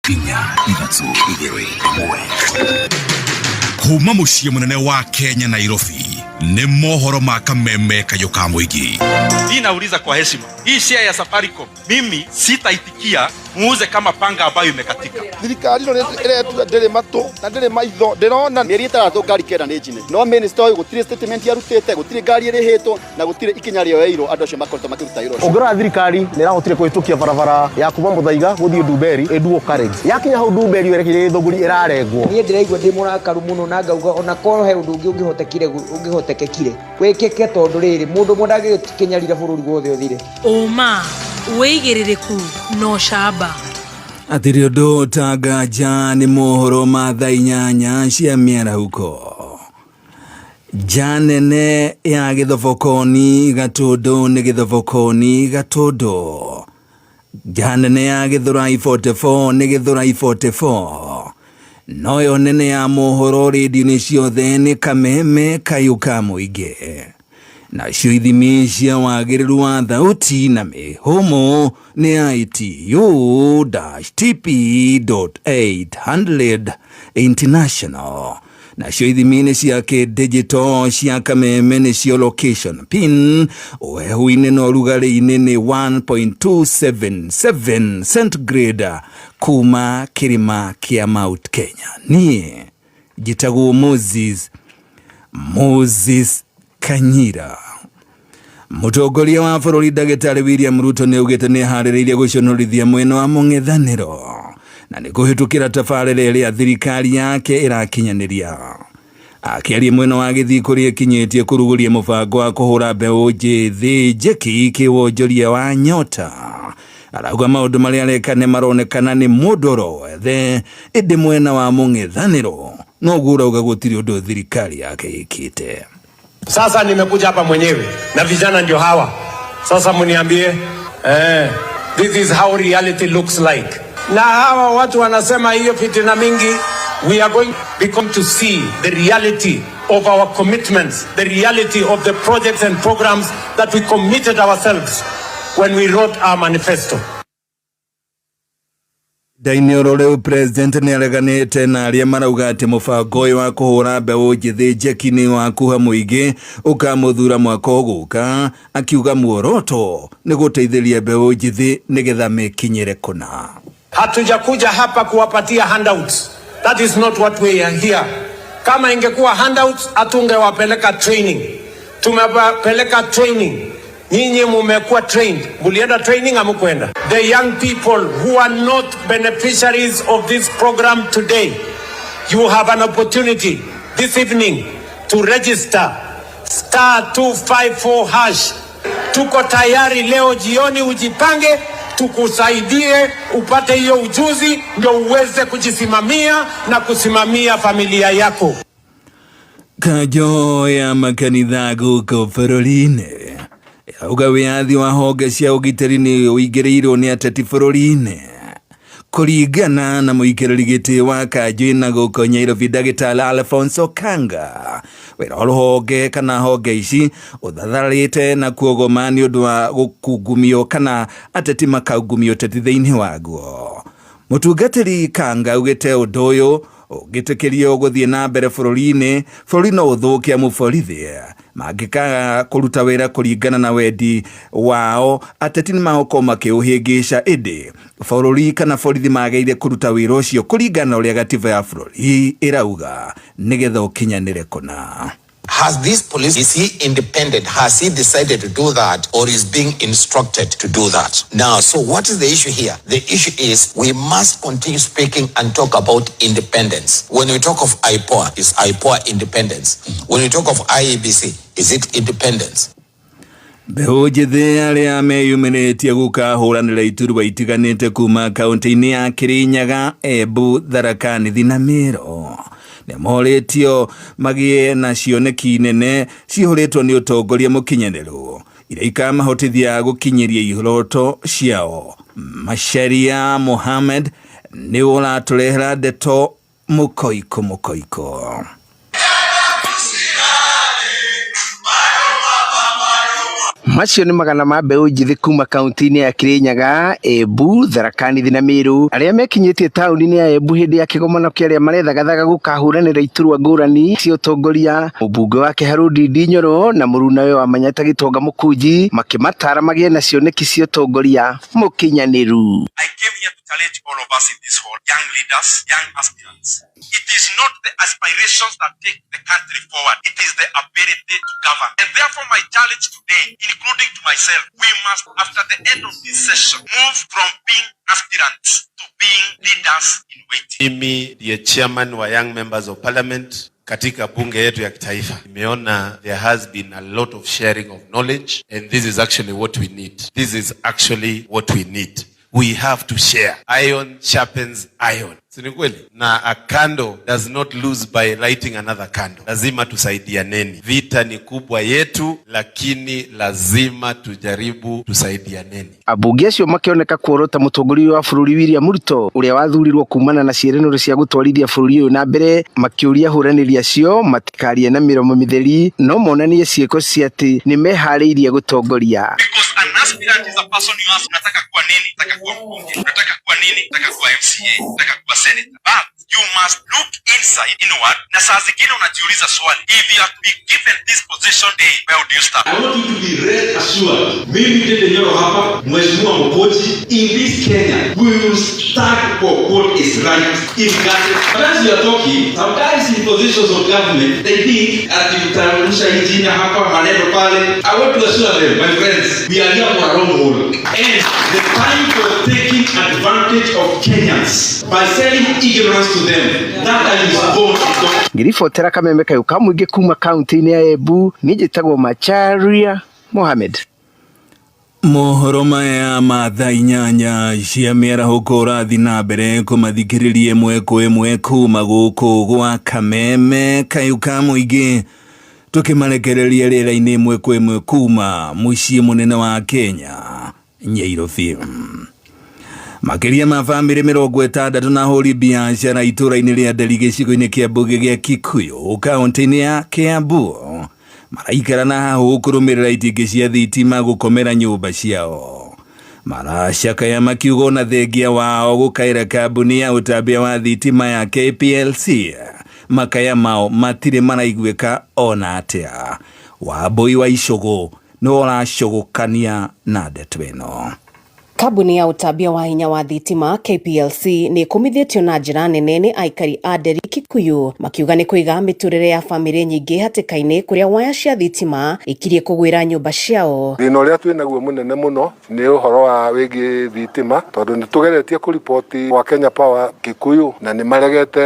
Inya, ithatũ, igĩrĩ, ĩmwe. Kuma mũciĩ mũnene wa Kenya, Nairobi, nĩ mohoro ma kameme kayũ ka mũingĩ. Hii nauliza kwa heshima, hii share ya Safaricom mimi sitaitikia muuze kama panga ambayo imekatika. Thirikari ĩno ĩretua ndĩrĩ matũ na ndĩrĩ maitho, ndĩrona. Mĩeri 6 ngari 9 nĩ njine, no minister ũyũ gũtirĩ statement arutĩte, gũtirĩ ngari ĩrĩhĩtwo na gũtirĩ ikinya rĩoeirwo andũ acio makoretwo makĩruta wĩra ũcio. Ũngĩrora, thirikari nĩ ĩrahotire kũhĩtũkia barabara ya kuma Mũthaiga gũthiĩ Ndumberi ĩ dual carriage. Yakinya hau Ndumberi werekeire Gĩthũngũri, ĩrarengwo. Niĩ ndĩraigua ndĩ mũrakaru mũno na ngauga ona korwo he ũndũ ũngĩ ũngĩhotekire, ũngĩhotekekire wĩkĩke, tondũ rĩrĩ, mũndũ ũmwe ndangĩkĩnyarira bũrũri wothe ũthire. Ũma, wĩigĩrĩrĩku na ũcamba. Hatirĩ ũndũ tanganja, nĩ mohoro ma thaa 8 cia mĩarahũko. Nja nene ya gĩthobokoni Gatũndũ nĩ gĩthobokoni Gatũndũ. Nja nene ya Gĩthũrai 44 nĩ Gĩthũrai 44. Noyo nene ya mohoro rĩndiũ-inĩ ciothe nĩ kameme kayũ ka mũingĩ. Nacio ithimi cia wagĩrĩru wa thauti na mĩhũmũ nĩ ITU-TP.800 International. Nacio ithimi-inĩ cia kĩdigital cia kameme nĩcio location pin, ũhehu-inĩ na ũrugarĩ-inĩ nĩ 1.277 centigrade kuma kĩrĩma kĩa Mount Kenya. Niĩ njĩtagwo Moses Kanyira. Mũtongoria wa bũrũri Ndagĩtarĩ William Ruto nĩ augĩte nĩ aharĩrĩirie gũconorithia mwena wa mũng'ethanĩro na nĩ kũhĩtũkĩra tabarĩra ĩrĩa thirikari yake ĩrakinyanĩria. Akĩaria mwena wa Gĩthii kũrĩa ĩkinyĩtie kũrugũria mũbango wa kũhũra mbeũ njĩthĩ njeki kĩwonjoria wa nyota, arauga maũndũ marĩa areka nĩ maronekana nĩ mũndũ oro wothe, ĩndĩ mwena wa mũng'ethanĩro noguo ũrauga gũtirĩ ũndũ thirikari yake ĩkĩte. Sasa nimekuja hapa mwenyewe na vijana ndio hawa. Sasa mniambie, this is how reality looks like. Na hawa watu wanasema hiyo fitina mingi, we are going become to see the reality of our commitments, the reality of the projects and programs that we committed ourselves when we wrote our manifesto. Ndainĩ oro rĩu, president nĩ areganĩte na arĩa marauga atĩ mũbango ũyũ wa kũhũra mbeũ njĩthĩ njeki nĩ wa kuha mũingĩ ũkamũthura mwaka ũgũka, akiuga muoroto nĩ gũteithĩria mbeũ njĩthĩ nĩgetha mekinyĩre kũna. Hatujakuja hapa kuwapatia handouts. That is not what we are here. Kama ingekuwa handouts, hatungewapeleka training. Tumewapeleka training. Nyinyi mumekuwa trained. Mulienda training, hamukwenda? The young people who are not beneficiaries of this program today, you have an opportunity this evening to register *254#. Tuko tayari leo jioni, ujipange tukusaidie upate hiyo ujuzi ndio uweze kujisimamia na kusimamia familia yako. Kanjo ya makanitha gũkũ bũrũri-inĩ ĩrauga wĩyathi wa honge cia ũgitĩri nĩ ũingĩrĩirwo nĩ ateti bũrũri-inĩ. Kũringana na mũikarĩri gĩtĩ wa kanjũ ĩna gũkũ Nyairobi, Ndagĩtarĩ Alfonso Kanga, wĩra wa rũhonge kana honge ici ũthatharĩte na kuogoma nĩ ũndũ wa gũkungumio kana ateti makaungumio ũteti thĩinĩ waguo. Mũtungatĩri Kanga augĩte ũndũ ũyũ ũngĩtĩkĩrio gũthiĩ na mbere bũrũri-inĩ, bũrũri no ũthũke, amu borithi mangĩkaga kũruta wĩra kũringana na wendi wao, ateti nĩ magũkorwo makĩũhĩngĩca, ĩndĩ bũrũri kana borithi magĩrĩire kũruta wĩra ũcio kũringana na ũrĩa gatiba ya bũrũri ĩrauga nĩgetha ũkinyanĩre kũna. Has this police, is he independent? Has he decided to do that or is being instructed to do that? Now, so what is the issue here? The issue is we must continue speaking and talk about independence. When we talk of IPOA, is IPOA independence? When we talk of IEBC, is it independence? Mbeũ njĩthĩ arĩa meyumĩrĩtie gũkahũranĩra iturwa itiganĩte kuma kaunti-inĩ ya Kirinyaga, Embu, Tharaka Nithi na Mĩro nĩ morĩtio magĩe na cioneki nene cihũrĩtwo nĩ ũtongoria mũkinyanĩru iria ikamahotithia gũkinyĩria iroto ciao. Macharia Mohamed nĩ ũratũrehera ndeto mũkoiko mũkoiko. Macio nĩ magana ma mbeũ njĩthĩ kuma kaunti-inĩ ya Kirinyaga, Embu, Tharaka Nithi na Meru arĩa mekinyĩtie taũni-inĩ ya Embu hĩndĩ ya kĩgomano kĩa arĩa marethagathaga gũkahũranĩra iturwa ngũrani cia ũtongoria. Mũmbunge wa Kĩharũ Ndindi Nyoro na mũrunawe wa Manyata Gĩtonga Mũkunji makĩmatara magĩe na cioneki cia ũtongoria mũkinyanĩru. I came here to challenge all of us in this hall, young leaders, young aspirants. It is not the aspirations that take the country forward. It is the ability to govern. And therefore, my challenge today, including to myself, we must, after the end of this session, move from being aspirants to being leaders in waiting. Mimi ndiye chairman wa Young Members of Parliament katika bunge yetu ya kitaifa. Nimeona there has been a lot of sharing of knowledge, and this is actually what we need. This is actually what we need. We have to share. Iron sharpens iron. Si ni kweli? Na a candle does not lose by lighting another candle. Lazima tusaidianeni. Vita ni kubwa yetu, lakini lazima tujaribu tusaidianeni. Ambunge acio makĩoneka kuorota mũtongoria wa bũrũri William Ruto ũrĩa wathurirwo kumana na ciĩranĩro cia gũtwarithia bũrũri ũyũ na mbere, makĩũria ahũranĩri acio matikarie na mĩromo mĩtheri no monanie ciĩko cia atĩ nĩ meharĩirie gũtongoria. Because an aspirant is a person you ask, unataka kuwa nini? Nataka kuwa mbunge. Unataka kuwa nini? Nataka kuwa MCA. Nataka kuwa senator. But you must look inside, inward, na saa zingine unajiuliza swali, if you are to be given this position day, where would you start? I want you to be rest assured. Mimi Ndindi Nyoro hapa, Mheshimiwa Mokoji, in this Kenya, we will stand for what is right irregardless. But as you are talking, some guys in positions of government, they think ati utarusha hii jina hapa, maneno pale. I want to assure them, my friends, we are here for a long haul. And the time for taking advantage of Kenyans by selling ignorance to them, that time is gone. It's gone. Ngĩribotera kameme kayũ ka mũingĩ kuma kaunti-inĩ ya Embu, niĩ njĩtagwo Macharia Mohamed. Mohoro maya ma thaa 8 cia mĩarahũko ũrathiĩ na mbere kũmathikĩrĩria ĩmwe kwa ĩmwe kuma gũkũ gwa kameme kayũ ka mũingĩ, tũkĩmarekereria rĩera-inĩ ĩmwe kwa ĩmwe kuma mũciĩ mũnene wa Kenya, Nyairobi. Makĩria ma bamĩrĩ 60 na ahũri biacara itũũra-inĩ rĩa Nderi gĩcigo-inĩ kĩa mbunge gĩa Kikuyu kaunti-inĩ ya Kiambu maraikara na hahũ kũrũmĩrĩra itingĩ cia thitima gũkomera nyũmba ciao. Maracakaya makiuga ona thengia wao gũkaĩra kambuni ya ũtambia wa thitima ya KPLC, makaya mao matirĩ maraiguĩka ona atĩa. Wambui wa Icũgũ nĩwe ũracũgũkania na ndeto ĩno. Kambuni ya ũtambia wa hinya wa thitima KPLC nĩ ĩkũmithĩtio na njĩra nene nĩ aikari a Nderi Kikuyu, makiuga nĩ kũiga mĩtũrĩre ya bamĩrĩ nyingĩ hatĩka-inĩ kũrĩa waya cia thitima ikirie kũgwĩra nyũmba ciao. Thĩna ũrĩa twĩ naguo mũnene mũno nĩ ũhoro wa wĩgiĩ thitima, tondũ nĩ tũgeretie kũriboti gwa Kenya Power Kikuyu na nĩ maregete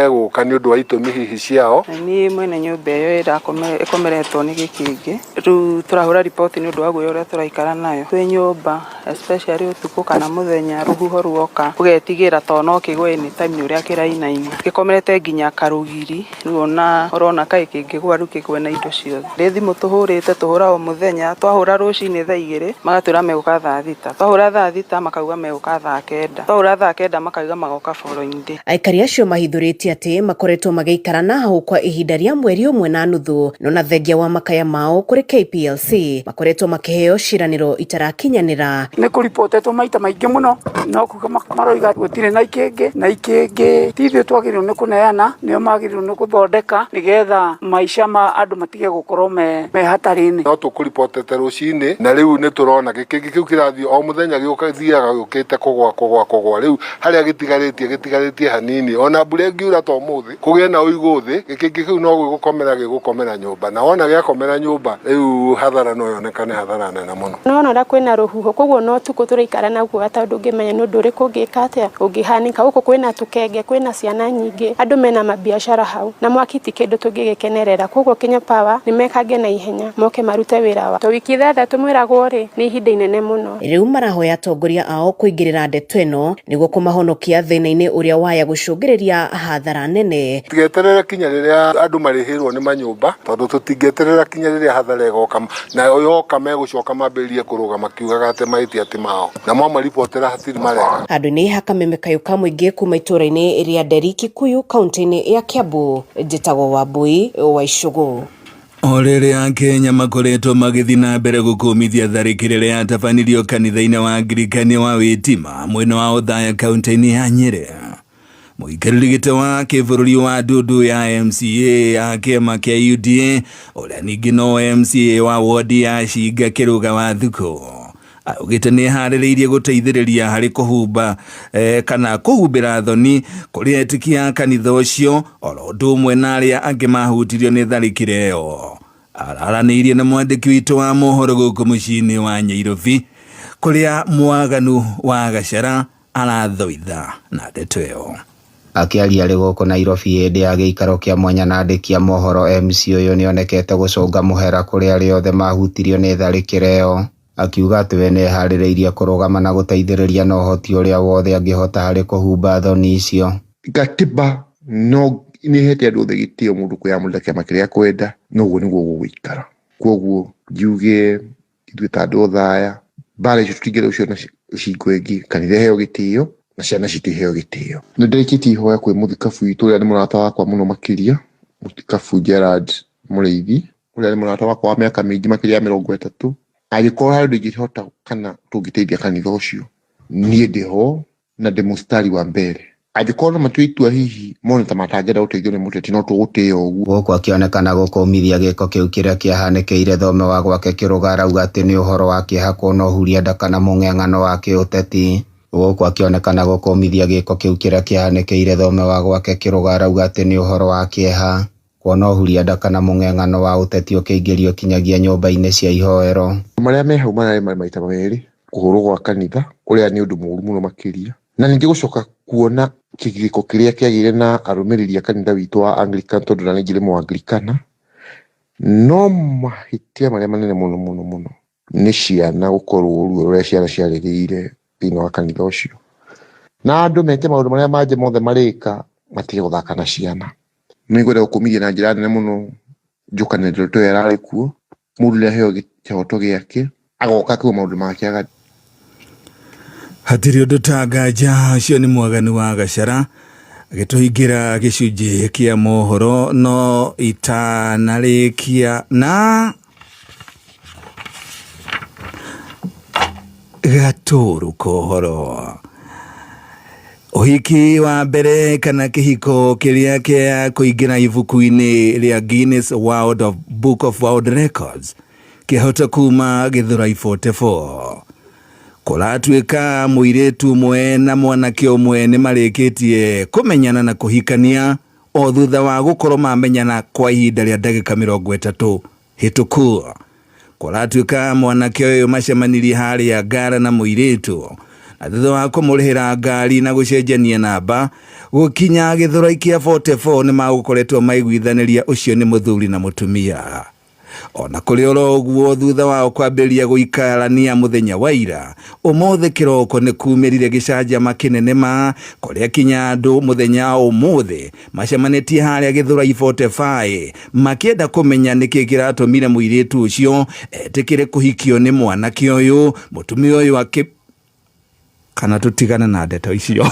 gũka nĩ ũndũ wa itũmi hihi ciao. Niĩ mwene nyũmba ĩyo ĩkomeretwo nĩ gĩkĩngĩ, rĩu tũrahũra riboti nĩ ũndũ wa guoya ũrĩa tũraikara nayo twĩ nyũmba, especially ũtukũ kana mũthenya rũhuho ruoka ũgetigĩra tondũ no kĩgwe anytime nĩ ũrĩa kĩrainaina, gĩkomerete nginya karũgiri. Rĩu ona ũrona kaĩ kĩngĩgwa rĩu kĩgwe na indo ciothe. Rĩ thimũ tũhũrĩte, tũhũra o mũthenya, twahũra rũcinĩ thaa 2 magatwĩra megũka thaa 6, twahũra thaa 6 makauga megũka thaa 9, twahũra thaa 9 makauga magoka following day. Aikari acio mahithũrĩtie atĩ makoretwo magĩikara na hau kwa ihinda rĩa mweri ũmwe na nuthu, no na thengia wa makaya mao kũrĩ KPLC makoretwo makĩheo ciĩranĩro itarakinyanĩra. Nĩ kũripotetwo maita maingĩ mũno, no kuga maroiga gũtirĩ na ikĩngĩ na ikĩngĩ, ti ithuĩ twagĩrĩirwo nĩ kũneana, nĩo magĩrĩirwo nĩ gũthondeka nĩgetha maica ma andũ matige gũkorwo me hatarĩ-inĩ. No tũkũribotete rũcinĩ na rĩu nĩ tũrona gĩkĩngĩ kĩu kĩrathiĩ o mũthenya gĩthiaga gĩũkĩte kũgwa kũgwa kũgwa, rĩu harĩa gĩtigarĩtie hanini, ona mbura ĩngiura ta ũmũthĩ kũgĩe na ũigũ thĩ, gĩkĩngĩ kĩu no gĩgũkomera gĩgũkomera nyũmba, na wona gĩakomera nyũmba rĩu hathara no yonekane hathara nene mũno. Nĩwona ũrĩa kwĩna rũhuho, koguo no ũtukũ tũraikara na guoya tondũ ndũngĩmenya nĩ ũndũ ũrĩkũ ũngĩka atĩa ũngĩhanĩka. Gũkũ kwĩna tũkenge, kwĩna ciana nyingĩ, andũ mena mabiacara hau, na mwaki ti kĩndũ tũngĩgĩkenerera. Koguo Kenya Power nĩ mekange na ihenya moke marute wĩra wao. To wiki 6 mwĩragwo rĩ, nĩ ihinda inene mũno. Rĩu marahoya atongoria ao kũingĩrĩra ndeto ĩno nĩguo kũmahonokia thĩna-inĩ ũrĩa waya gũcũngĩrĩria hathara nene. Tũtigeterere kinya rĩrĩa andũ marĩhĩrwo nĩ manyũmba, tondũ tũtingĩeterera kinya rĩrĩa hathara ĩgoka, na yoka megũcoka mambĩrĩrie kũrũga makiugaga atĩ mahĩtia ti mao, na mwamaribotera hatirĩ marega. Handũ-inĩ ha kameme kayũ ka mũingĩ kuma itũũra-inĩ rĩa Nderi Kikuyu kaunti-inĩ ya Kiambu, njĩtagwo Wambui wa Icũgũ. O rĩrĩa Kenya makoretwo magĩthiĩ na mbere gũkũmithia tharĩkĩro ĩrĩa yatabanirio kanitha-inĩ wa Angirikani wa Witima mwena wa Othaya kaunti-inĩ ya Nyĩrĩ, mũikarĩri gĩtĩ wa kĩbũrũri wa ndundu ya MCA ya kĩama kĩa UDA ũrĩa ningĩ no MCA wa wodi ya Cinga Kĩrũga wa Thukũ augĩte nĩ eharĩrĩirie gũteithĩrĩria harĩ kũhumba kana kũhumbĩra thoni kũrĩ etĩkia a kanitha ũcio oro ũndũ ũmwe na arĩa angĩ mahutirio nĩ tharĩkĩro ĩyo. Araranĩirie na mwandĩki witũ wa mohoro gũkũ mũciĩ-inĩ wa Nyairobi kũrĩa Mwaganu wa Gacera arathoitha na ndeto ĩyo. Akĩaria arĩ gũkũ Nairobi hĩndĩ ya gĩikaro kĩa mwanya na andĩki a mohoro, MC ũyũ nĩonekete gũcũnga mũhera kũrĩ arĩa othe mahutirio nĩ tharĩkĩro ĩyo, akiuga atĩ we nĩeharĩrĩirie kũrũgama na gũteithĩrĩria na ũhoti ũrĩa wothe angĩhota harĩ kũhumba thoni icio. Gatiba no nĩhete andũ othe gĩtĩo mũndũ kwĩyamũrĩra kĩama kĩrĩa akwenda, noguo nĩguo gũgũikara. Koguo njuge ithuĩ ta andũ Othaya, mbara icio tũtingĩenda gũciona cingo ĩngĩ, kanitha ĩheo gĩtĩo na ciana citũ iheo gĩtĩo. Nĩ ndĩrĩkĩtie ihoya kwĩ mũthikabu witũ ũrĩa nĩ mũrata wakwa mũno makĩria, mũthikabu Gerard Mũrĩithi, ũrĩa nĩ mũrata wakwa wa mĩaka mĩingĩ makĩria ya 30. Angĩkorwo harĩ ũndũ ingĩhota kana tũngĩteithia kanitha ũcio, niĩ ndĩho na ndĩ mũstari wa mbere. Angĩkorwo no matue itua hihi mone ta matangĩenda gũteithio nĩ mũteti, no tũgũtĩĩa ũguo. Gũkũ akĩonekana gũkũmithia gĩko kĩu kĩrĩa kĩahanĩkĩire thome wa gwake Kĩrũga, arauga atĩ nĩ ũhoro wa kĩeha kuona ũhuria nda kana mũng'eng'ano wa kĩũteti. Gũkũ akĩonekana gũkũmithia gĩko kĩu kĩrĩa kĩahanĩkĩire thome wa gwake Kĩrũga, arauga atĩ nĩ ũhoro wa kĩeha kuona ũhuria nda kana mũng'eng'ano wa ũteti ũkĩingĩrio kinyagia nyũmba-inĩ cia ihoero. Marĩa me hau mararĩ maita merĩ, kũhũrwo gwa kanitha ũrĩa nĩ ũndũ mũũru mũno makĩria, na ningĩ gũcoka kuona kĩgirĩko kĩrĩa kĩagĩire na arũmĩrĩri a kanitha witũ wa Anglican, tondũ na ningĩ nĩ Mũanglikana. No mahĩtia marĩa manene mũno mũno mũno nĩ ciana gũkorwo ruo rũrĩa ciana ciarĩrĩire thĩinĩ wa kanitha ũcio, na andũ meke maũndũ marĩa mangĩ mothe marĩka, matige gũthaka na ciana. Nĩ ngwenda gũkũmithia na njĩra nene mũno njũkanĩrĩro ĩyo ĩrarĩ kuo, mũndũ nĩ aheo kĩhoto gĩake, agoka akauga maũndũ make aga. Hatirĩ ũndũ ta nganja, ũcio nĩ Mwaganu wa Gacera agĩtũhingĩra gĩcunjĩ kĩa mohoro, no itanarĩkia na gatũrũ kohoro. Ũhiki wa mbere kana kĩhiko kĩrĩa kĩa kũingĩra ibuku-inĩ rĩa Guinness World of Book of World Records kĩahota kuma Gĩthũrai 44. Kũratuĩka mũirĩtu ũmwe na mwanake ũmwe nĩ marĩkĩtie kũmenyana na kũhikania o thutha wa gũkorwo mamenyana kwa ihinda rĩa ndagĩka 30 hĩtũku. Kũratuĩka mwanake ũyũ macemanirie harĩa ngara na mũirĩtu, na thutha wa kũmũrĩhĩra ngari na gũcenjania namba, gũkinya Gĩthũrai kĩa 44 nĩ magũkoretwo maiguithanĩria ũcio nĩ mũthuri na mũtumia. Ona kũrĩ oro ũguo, thutha wao kwambĩrĩria gũikarania mũthenya wa ira, ũmũthĩ kĩroko nĩ kumĩrire gĩcanjama kĩnene ma kũrĩa kinya andũ mũthenya wa ũmũthĩ macemanĩtie harĩa Gĩthũrai 45 makĩenda kũmenya nĩkĩ kĩratũmire mũirĩtu ũcio etĩkĩre kũhikio nĩ mwanake ũyũ, mũtumia ũyũ akĩ kana tũtigane na ndeto icio.